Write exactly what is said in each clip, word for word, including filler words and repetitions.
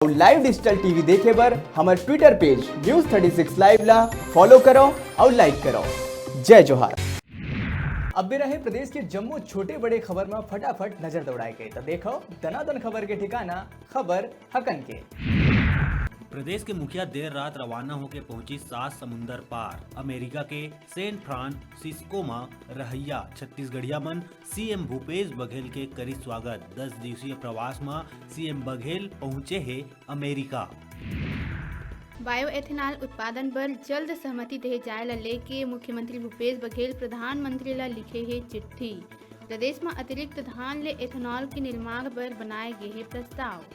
Live digital T V देखे बर हमर Twitter page News thirty six Live ला follow करो और like करो। जय जोहार। अब बेरा हे प्रदेश के जम्मो छोटे बड़े खबर म फटाफट नजर दौड़ाए के। त देखो दनादन खबर के ठिकाना, खबर हकन के। प्रदेश के मुखिया देर रात रवाना होके पहुंची सात समुंदर पार। अमेरिका के सैन फ्रांसिस्को म रहइया छत्तीसगढ़िया मन सीएम भूपेश बघेल के करी स्वागत। दस दिवसीय प्रवास म सीएम बघेल पहुंचे हे अमेरिका। बायोएथेनॉल उत्पादन बर जल्द सहमति देहे जाए ला लेके मुख्यमंत्री भूपेश बघेल प्रधानमंत्री ला लिखे हे चिट्ठी। प्रदेश म अतिरिक्त धान ले एथेनॉल के निर्माण बर बनाए गे हे प्रस्ताव।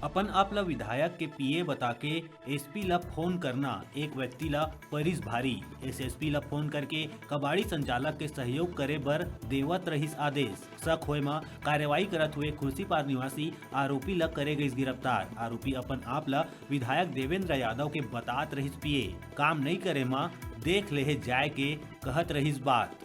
अपन आप ल विधायक के पीए बता के एसपी ल फोन करना, एक व्यक्ति ल परिस भारी। एसएसपी ल फोन करके कबाड़ी संचालक के सहयोग करे बर देवत रहिस आदेश। शक होए म कार्रवाई करत हुए खुर्सीपार निवासी आरोपी ल करे गइस गिरफ्तार। आरोपी अपन आप ल विधायक देवेंद्र यादव के बतात रहिस पीए, काम नइ करे म देख लेहे जाए के कहत रहिस बात।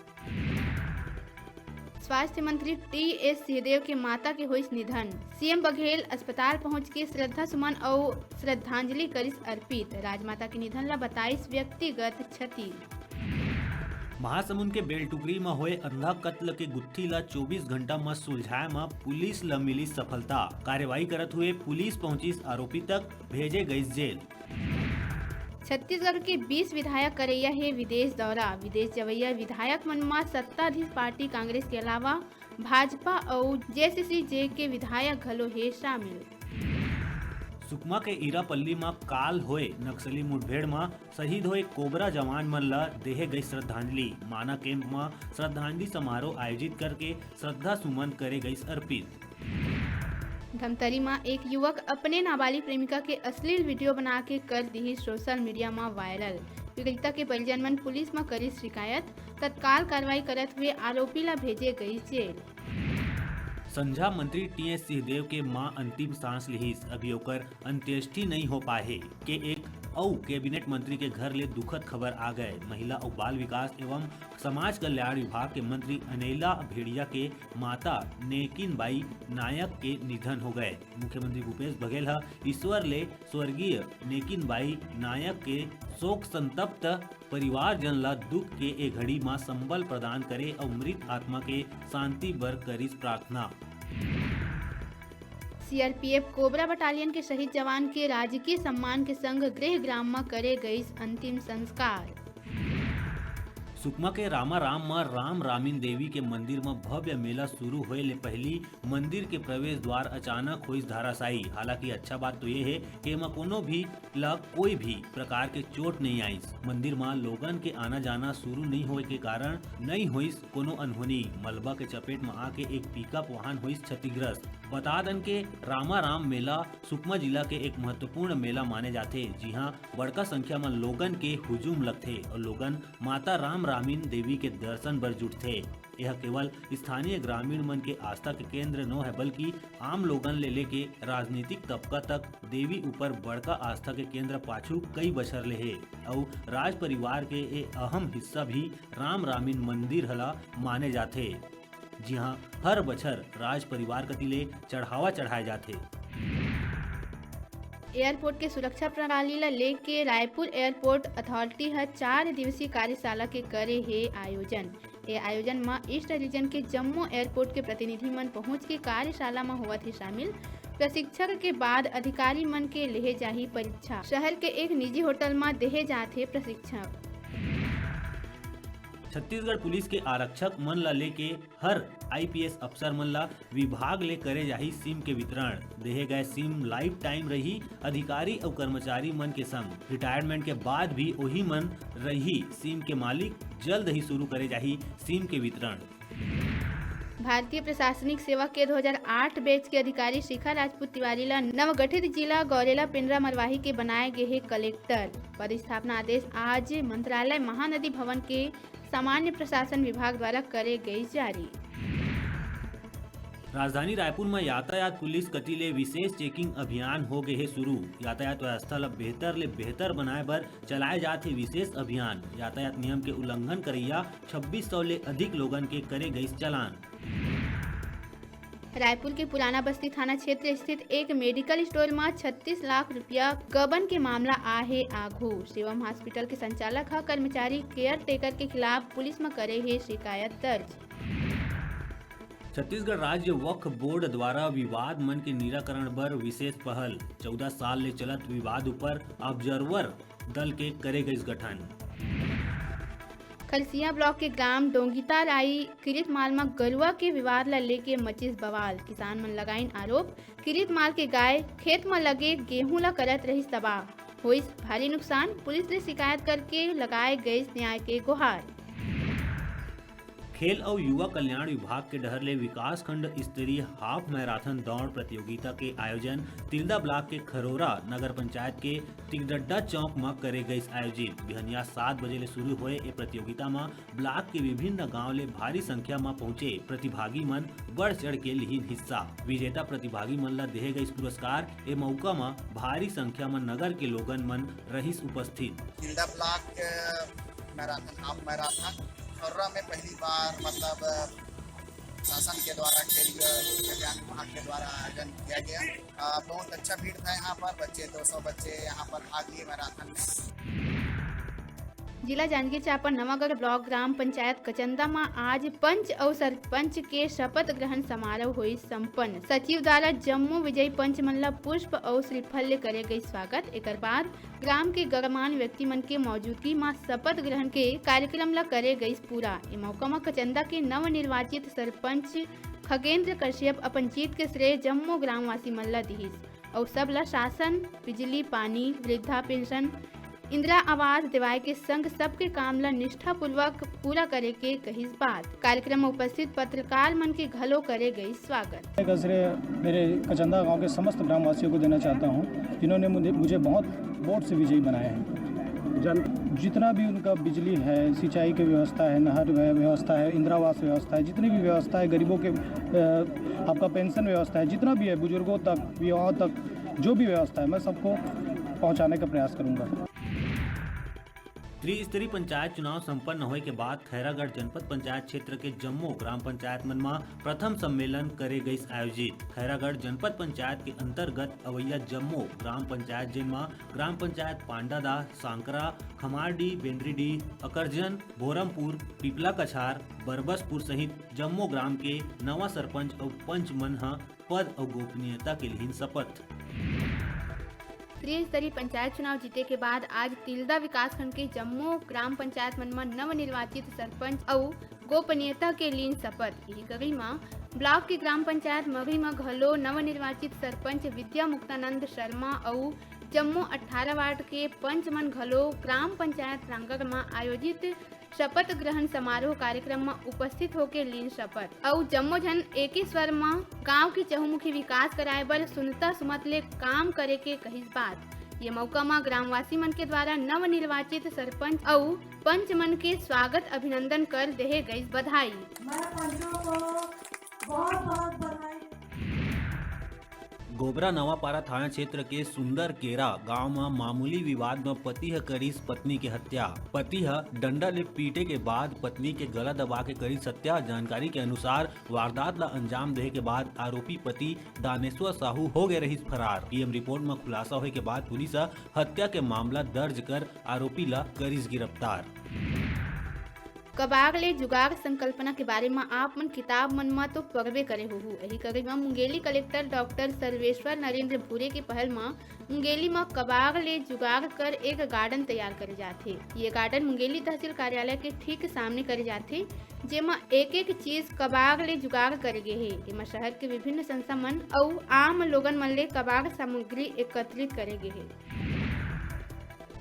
स्वास्थ्य मंत्री टीएस सिंहदेव के माता के होइस निधन। सीएम बघेल अस्पताल पहुंच के श्रद्धा सुमन अउ श्रद्धांजलि करिस अर्पित। राजमाता के निधन ला बताइस व्यक्तिगत क्षति। महासमुंद के बेलटुकरी म होए अंधा कत्ल के गुत्थी ला चौबीस घंटा म सुलझाए म पुलिस ला मिली सफलता। कार्रवाई करत हुए पुलिस पहुंचिस आरोपी तक, भेजे गइस जेल। छत्तीसगढ़ के बीस विधायक करइया हे विदेश दौरा। विदेश जवइया विधायक मन म सत्ताधीश पार्टी कांग्रेस के अलावा भाजपा अउ जेसीसीजे के विधायक घलो हे शामिल। सुकमा के ईरापल्ली म काल होए नक्सली मुठभेड़ म शहीद होए कोबरा जवान मन ल देहे गइस श्रद्धांजलि। माना कैंप म श्रद्धांजलि समारोह आयोजित करके श्रद्धा सुमन करे गइस अर्पित। धमतरी म एक युवक अपने नाबालिग प्रेमिका के अश्लील वीडियो बना के कर दिहिस सोशल मीडिया म वायरल। पीड़िता के परिजन मन पुलिस म करिस शिकायत। तत्काल कार्रवाई करत हुए आरोपी ला भेजे गइस जेल। संझा मंत्री टीएस सिंहदेव के मां अंतिम सांस लिहिस। अभी ओकर अंत्येष्टि नइ हो पाए हे के एक अउ कैबिनेट मंत्री के घर ले दुखद खबर आ गए। महिला अउ बाल विकास एवं समाज कल्याण विभाग के मंत्री अनेला भेड़िया के माता नेकिन बाई नायक के निधन हो गए। मुख्यमंत्री भूपेश बघेल ह ईश्वर ले स्वर्गीय नेकिन बाई नायक के शोक संतप्त परिवारजन ल दुख के ए घड़ी म संबल प्रदान करे अउ मृत आत्मा के शांति बर करिस प्रार्थना। सीआरपीएफ कोबरा बटालियन के शहीद जवान के राजकीय सम्मान के संग गृह ग्राम म करे गइस अंतिम संस्कार। सुकमा के रामाराम म राम रामिन देवी के मंदिर म भव्य मेला शुरू होए ले पहिली मंदिर के प्रवेश द्वार अचानक होइस धराशायी। हालांकि अच्छा बात तो ये हे कि एमा कोनो भी ला कोई भी प्रकार के चोट नइ आइस। मंदिर म लोगन के आना जाना शुरू नइ होए के कारण नइ होइस कोनो अनहोनी। मलबा के चपेट म आके एक पिकअप वाहन होइस क्षतिग्रस्त। बता दन के रामाराम मेला सुकमा जिला के एक महत्वपूर्ण मेला माने जाथे, जिहां बड़का संख्या म लोगन के हुजूम लगथे अउ लोगन माता राम रामिन देवी के दर्शन बर जुटथे। यह केवल स्थानीय ग्रामीण मन के आस्था के केंद्र नो है, बल्कि आम लोगन ले लेके राजनीतिक तबका तक देवी ऊपर बड़का आस्था के केंद्र पाछू कई बछर ले हे। अउ राज परिवार के ए अहम हिस्सा भी राम रामिन मंदिर हला माने जाथे, जिहां हर बछर राज परिवार कति ले चढ़ावा चढ़ाए जाथे। एयरपोर्ट के सुरक्षा प्रणाली ल लेके रायपुर एयरपोर्ट अथॉरिटी ह चार दिवसीय कार्यशाला के करे हे आयोजन। ए आयोजन म ईस्ट रीजन के जम्मो एयरपोर्ट के प्रतिनिधि मन पहुंच के कार्यशाला म होवत हे शामिल। प्रशिक्षण के बाद अधिकारी मन के लेहे जाही परीक्षा। शहर के एक निजी होटल म देहे जात हे प्रशिक्षण। छत्तीसगढ़ पुलिस के आरक्षक मन ला लेके हर आईपीएस अफसर मन ला विभाग ले करे जाही सिम के वितरण। देहे गए सिम लाइफ टाइम रही अधिकारी अउ कर्मचारी मन के संग। रिटायरमेंट के बाद भी ओही मन रही सिम के मालिक। जल्द ही शुरू करे जाही सिम के वितरण। भारतीय प्रशासनिक सेवा के दो हज़ार आठ बैच के अधिकारी शिखा राजपूत तिवारी ला नवगठित जिला गौरेला पेंड्रा मरवाही के बनाए गे हे कलेक्टर। पदस्थापना आदेश आज मंत्रालय महानदी भवन के सामान्य प्रशासन विभाग द्वारा करे गई जारी। राजधानी रायपुर म यातायात पुलिस कति ले विशेष चेकिंग अभियान हो गे हे शुरू। यातायात व्यवस्था ल बेहतर ले बेहतर बनाए बर चलाए जात हे विशेष अभियान। यातायात नियम के उल्लंघन करइया छब्बीस सौ ले अधिक लोगन के करे गइस चालान। रायपुर के पुराना बस्ती थाना क्षेत्र स्थित एक मेडिकल स्टोर म छत्तीस लाख रुपया गबन के मामला आए हे आघू। शिवम हॉस्पिटल के संचालक ह कर्मचारी केयर टेकर के खिलाफ पुलिस म करे हे शिकायत दर्ज। छत्तीसगढ़ राज्य वक्फ बोर्ड द्वारा विवाद मन के निराकरण बर विशेष पहल, चौदह साल ले चलत विवाद ऊपर ऑब्जर्वर दल के करे गइस गठन। खरसिया ब्लॉक के ग्राम डोंगिता राई किरीत माल म गरुआ के विवाद ल लेके मचिस बवाल, किसान मन लगाइन आरोप, किरीत माल के गाय खेत म लगे गेहूं ल करत रहिस तबाह, होइस भारी नुकसान, पुलिस ले शिकायत करके लगाए गइस न्याय के गुहार। खेल अउ युवा कल्याण विभाग के डहर ले विकासखंड स्तरीय हाफ मैराथन दौड़ प्रतियोगिता के आयोजन तिल्दा ब्लॉक के खरोरा नगर पंचायत के टिगडड्डा चौक म करे गइस आयोजित। बिहनिया सात बजे ले शुरू होए ए प्रतियोगिता म ब्लॉक के विभिन्न गांव ले भारी संख्या म पहुंचे प्रतिभागी मन बढ़ चढ़ के लिहिन हिस्सा। विजेता प्रतिभागी मन ल देहे गइस पुरस्कार। ए मौका म भारी संख्या म नगर के लोगन मन रहिस उपस्थित। Tilda block marathon, half marathon Kharora में पहली बार, मतलब, शासन के द्वारा, खेल कल्याण विभाग के द्वारा आयोजन किया गया। आ, बहुत अच्छा भीड़ था यहाँ पर, बच्चे, दो सौ बच्चे यहाँ पर भाग लिए मैराथन में। जिला जांजगीर चांपा नवागढ़ ब्लॉक ग्राम पंचायत कचंदा म आज पंच अउ सरपंच के शपथ ग्रहण समारोह होइस संपन्न। सचिव द्वारा जम्मो विजयी पंच मन ल पुष्प अउ श्रीफल ले करे गई स्वागत। एकर बाद ग्राम के गणमान्य व्यक्ति मन के मौजूदगी म शपथ ग्रहण के कार्यक्रम ल करे गइस पूरा। ए मौका म कचंदा के नवनिर्वाचित सरपंच खगेंद्र कश्यप अपन जीत के श्रेय जम्मो ग्रामवासी मन ल दिहिस अउ सब ल शासन, बिजली, पानी, वृद्धा पेंशन, इंदिरा आवास देवाय के संग सबके काम ल निष्ठापूर्वक पूरा करे के कहिस बात। कार्यक्रम म उपस्थित पत्रकार मन के घलो करे गइस स्वागत। का श्रेय मेरे कचंदा गांव के समस्त ग्रामवासियों को देना चाहता हूं, जिन्होंने मुझे, मुझे बहुत वोट से विजयी बनाया है। जन जितना भी उनका बिजली है, सिंचाई की व्यवस्था है, नहर व्य-, व्यवस्था है, इंदिरा आवास व्यवस्था है, जितनी भी व्यवस्था है, गरीबों के, अ, आपका पेंशन व्यवस्था है, जितना भी है, बुजुर्गों तक, विवाहों तक, जो भी व्यवस्था है, मैं सबको पहुंचाने का प्रयास करूंगा। त्रिस्तरीय पंचायत चुनाव संपन्न होए के बाद खैरागढ़ जनपद पंचायत क्षेत्र के जम्मो ग्राम पंचायत मन म प्रथम सम्मेलन करे गइस आयोजित। खैरागढ़ जनपद पंचायत के अंतर्गत अवैया जम्मो ग्राम पंचायत, जेन म ग्राम पंचायत पांडादा, सांकरा, खमारडीह, बेंदरीडीह, अकरजन, भोरमपुर, पिपला कछार, बरबसपुर सहित जम्मो ग्राम के नवा सरपंच अउ पंच मन ह पद अउ गोपनीयता के लिहिन शपथ। त्रिस्तरीय पंचायत चुनाव जीते के बाद आज तिल्दा विकासखंड के जम्मो ग्राम पंचायत मन म नवनिर्वाचित सरपंच अउ गोपनीयता के लीन शपथ। इही कड़ी म ब्लॉक के ग्राम पंचायत मगरी म घलो नवनिर्वाचित सरपंच विद्या मुक्तानंद शर्मा अउ जम्मो अट्ठारह वार्ड के पंच मन घलो ग्राम पंचायत प्रांगण म आयोजित शपथ ग्रहण समारोह कार्यक्रम म उपस्थित होके लीन शपथ अउ जम्मो झन एके स्वर म गांव के चहुमुखी विकास कराए बर सुनता सुमत ले काम करे के कहिस बात। ये मौका म ग्रामवासी मन के द्वारा नवनिर्वाचित सरपंच अउ पंच मन के स्वागत अभिनंदन कर देहे गइस बधाई। मैं पंचों को बहुत बहुत बधाई। गोबरा नवापारा थाना क्षेत्र के सुंदर केरा गांव म मामूली विवाद म पति ह करिस पत्नी के हत्या। पति ह डंडा ले पीटे के बाद पत्नी के गला दबा के करिस हत्या। जानकारी के अनुसार, वारदात ल अंजाम देहे के बाद आरोपी पति दानेश्वर साहू हो गए रहिस फरार। पीएम रिपोर्ट म खुलासा होए के बाद पुलिस ह हत्या के मामला दर्ज कर आरोपी ल करिस गिरफ्तार। कबाड़ ले जुगाड़ संकल्पना के बारे म आप मन किताब मन म तो पढ़बे करे होहू। एही कड़ी म मुंगेली कलेक्टर डॉक्टर सर्वेश्वर नरेंद्र भूरे के पहल म मुंगेली म कबाड़ ले जुगाड़ कर एक गार्डन तैयार करे जात हे। ये गार्डन मुंगेली तहसील कार्यालय के ठीक सामने करे जात हे, जेमा एक-एक चीज कबाड़ ले जुगाड़ करे गे हे। एमा शहर के विभिन्न संस्था मन अउ आम लोगन मन ले कबाड़ सामग्री एकत्रित करे गे हे।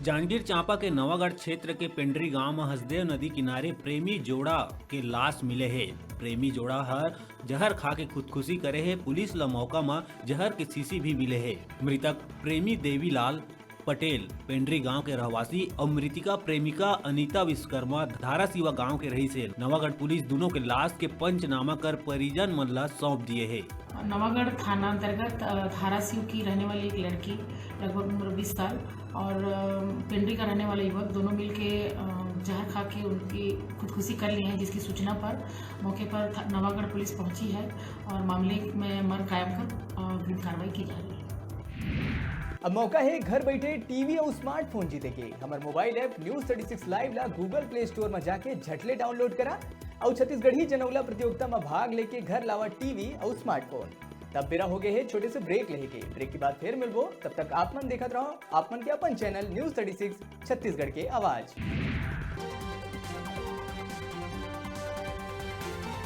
जांजगीर चांपा के नवागढ़ क्षेत्र के पेंड्री गांव म हसदेव नदी किनारे प्रेमी जोड़ा के लाश मिले हे। प्रेमी जोड़ा हर जहर खा के खुदकुशी करे हे। पुलिस ल मौका म जहर के शीशी भी मिले हे। मृतक प्रेमी देवीलाल पटेल, पेंड्री गांव के रहवासी, अउ मृतिका प्रेमिका अनीता विश्वकर्मा धाराशिवा गांव के रहिस हे। नवागढ़ पुलिस दुनों के लाश के पंचनामा कर परिजन मन ला सौंप दिए हे। नवागढ़ थाना अंतर्गत, अ, धाराशिव की रहने वाली एक लड़की, लगभग उम्र बीस साल, और, अ, पेंड्री का रहने वाला युवक, दोनों मिलके, अ, जहर खा के उनकी खुदकुशी कर ली है, जिसकी सूचना पर मौके पर थ- नवागढ़ पुलिस पहुंची है और मामले में मर कायम कर और विभिन्न कार्रवाई की जा रही है। अब मौका हे घर बइठे टीवी अउ स्मार्टफोन जीते के। हमर mobile app news thirty six live ला गूगल प्ले स्टोर म जाके झटले डाउनलोड करा अउ छत्तीसगढ़ी जनउला प्रतियोगिता म भाग लेके घर लावा टीवी अउ स्मार्टफोन। तब बेरा हो गए हे छोटे से ब्रेक लेहे के। ब्रेक के बाद फिर मिलबो, तब तक आप मन देखत रहो आप मन के अपन channel news thirty six Chhattisgarh के आवाज।